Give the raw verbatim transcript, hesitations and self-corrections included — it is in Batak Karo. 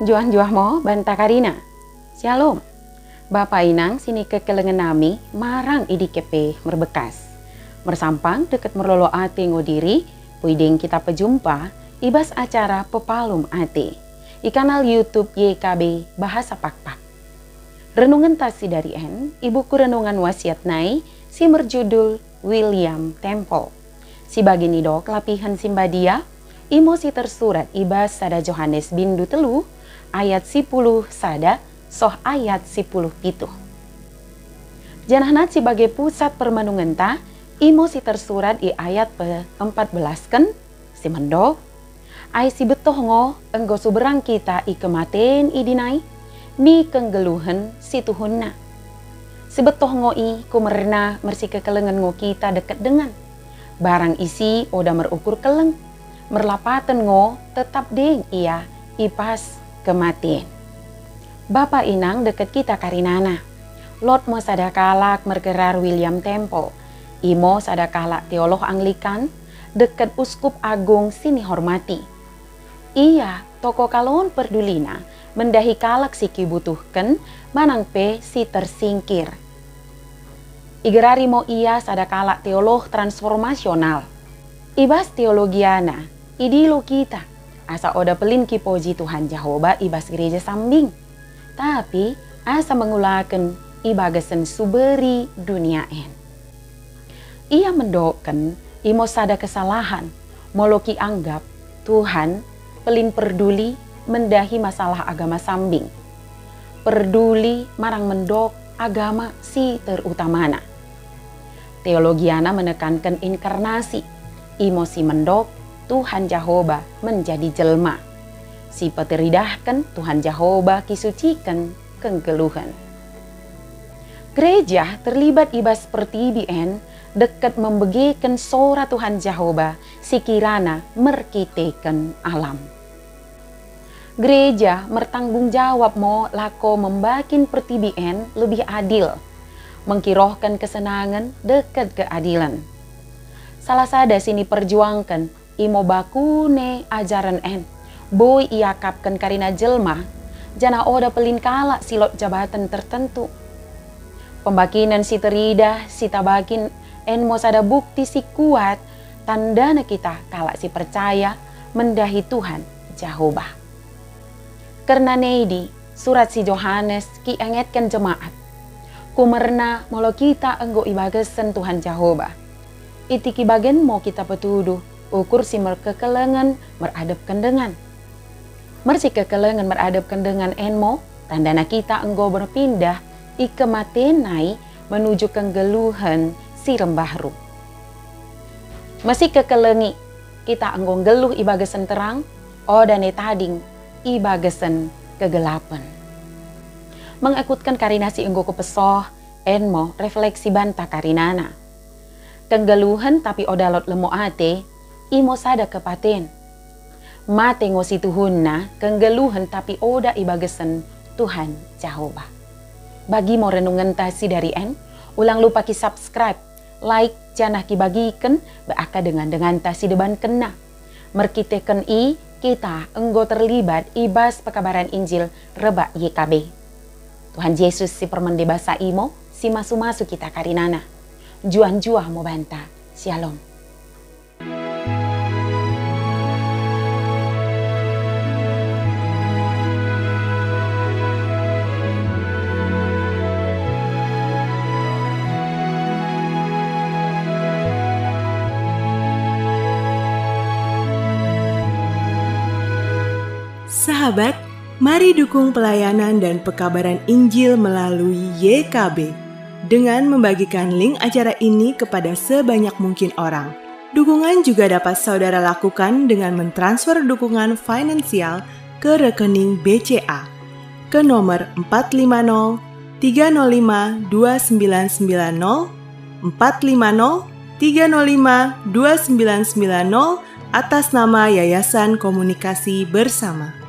Njuah-njuah mo banta karina. Syalom. Bapa inang sini kekelengen nami marang i dike pe merbekas. Mersampang deket merlolo ate ngo diri, puiding kita pejumpa i bas acara Pepalum Ate i kanal YouTube Y K B Bahasa Pakpak. Renungenta si dari en i buku Renungan Wasiat nai si merjudul William Temple. Si bagi nidok lapihen si mbadia, imo si tersurat i bas sada Johanes bindu telu ayat sipuluh sada soh ayat sipuluh pitu. Janahna si bage pusat permenungenta, imo si tersurat i ayat pe empat belasken, si mendok, "Ai si betoh ngo enggo suberang kita i kematen idi nai, mi kenggeluhen si tuhunna. Si betoh ngo i kumerna mersikekelengen ngo kita deket dengan. Barang isi oda merukur keleng, merlapaten ngo tetap deng ia i pas kematen." Bapa inang deket kita karinana. Lot mo sada kalak mergerar William Temple. Imo sada kalak teolog Anglikan, deket Uskup Agung si nihormati. Ia toko kalon perdulina mendahi kalak si kibutuhken manang pe si tersingkir. Igerari mo ia sada kalak teolog transformasional. I bas teologiana, idilo kita asa oda pelin kipoji Tuhan Jehoba i bas gereja sambing, tapi asa mengulaken i bagasen suberi dunia en. Ia mendokken imo sada kesalahan molo kianggap Tuhan pelin perduli mendahi masalah agama sambing. Perduli marang mendok agama si terutamana. Teologiana menekanken inkarnasi, imo si mendok Tuhan Jehoba menjadi jelma. Si peteridahken Tuhan Jehoba kisuciken kenggeluhen. Gereja terlibat i bas pertibi en deket membegeken sora Tuhan Jehoba si kirana merkiteken alam. Gereja mertanggung jawab mo lako membakin pertibi en lebih adil, mengkirohken kesenangen deket keadilen. Salah sada si niperjuangken imo bakune ajaren en, boi iakapken karina jelma, janah oda pelin kalak si lot jabaten tertentu. Pembakinen si teridah si tabakin en mo sada bukti si kuat tandana kita kalak si percaya mendahi Tuhan Jehoba. Kerna nedi, surat si Johanes kiengetken jemaat. Kumerna molo kita enggo ibagesen Tuhan Jehoba. Itiki bagen mo kita petuduh ukur si merkekelengen meradepken dengan. Mersikekelengen meradepken dengan en mo tandana kita enggo berpindah i kematen nai menuju kenggeluhen si rembahru. Mersikekelengi, kita enggo nggeluh i bagasen terang, oda ne tading i bagasen kegelapen. Mengekutken karina si enggo kupesoh, en mo refleksi banta karinana. Kenggeluhen tapi oda lot lemo ate, imo sada kepaten. Mate ngo si tuhunna, kenggeluhen tapi oda i bagasen Tuhan Jehoba. Bagi mo renungenta si dari en, ulang lupa ki subscribe, like, janah kibagiken bak dengan-denganta si debankenna. Merkiteken i, kita enggo terlibat i bas pekabaran Injil rebak Y K B. Tuhan Jesus si permende basa imo, si masu-masu kita karinana. Njuah-njuah mo banta. Shalom. Sahabat, mari dukung pelayanan dan pekabaran Injil melalui Y K B dengan membagikan link acara ini kepada sebanyak mungkin orang. Dukungan juga dapat saudara lakukan dengan mentransfer dukungan finansial ke rekening B C A ke nomor empat lima nol tiga nol lima dua sembilan sembilan nol, empat lima nol tiga nol lima dua sembilan sembilan nol, atas nama Yayasan Komunikasi Bersama.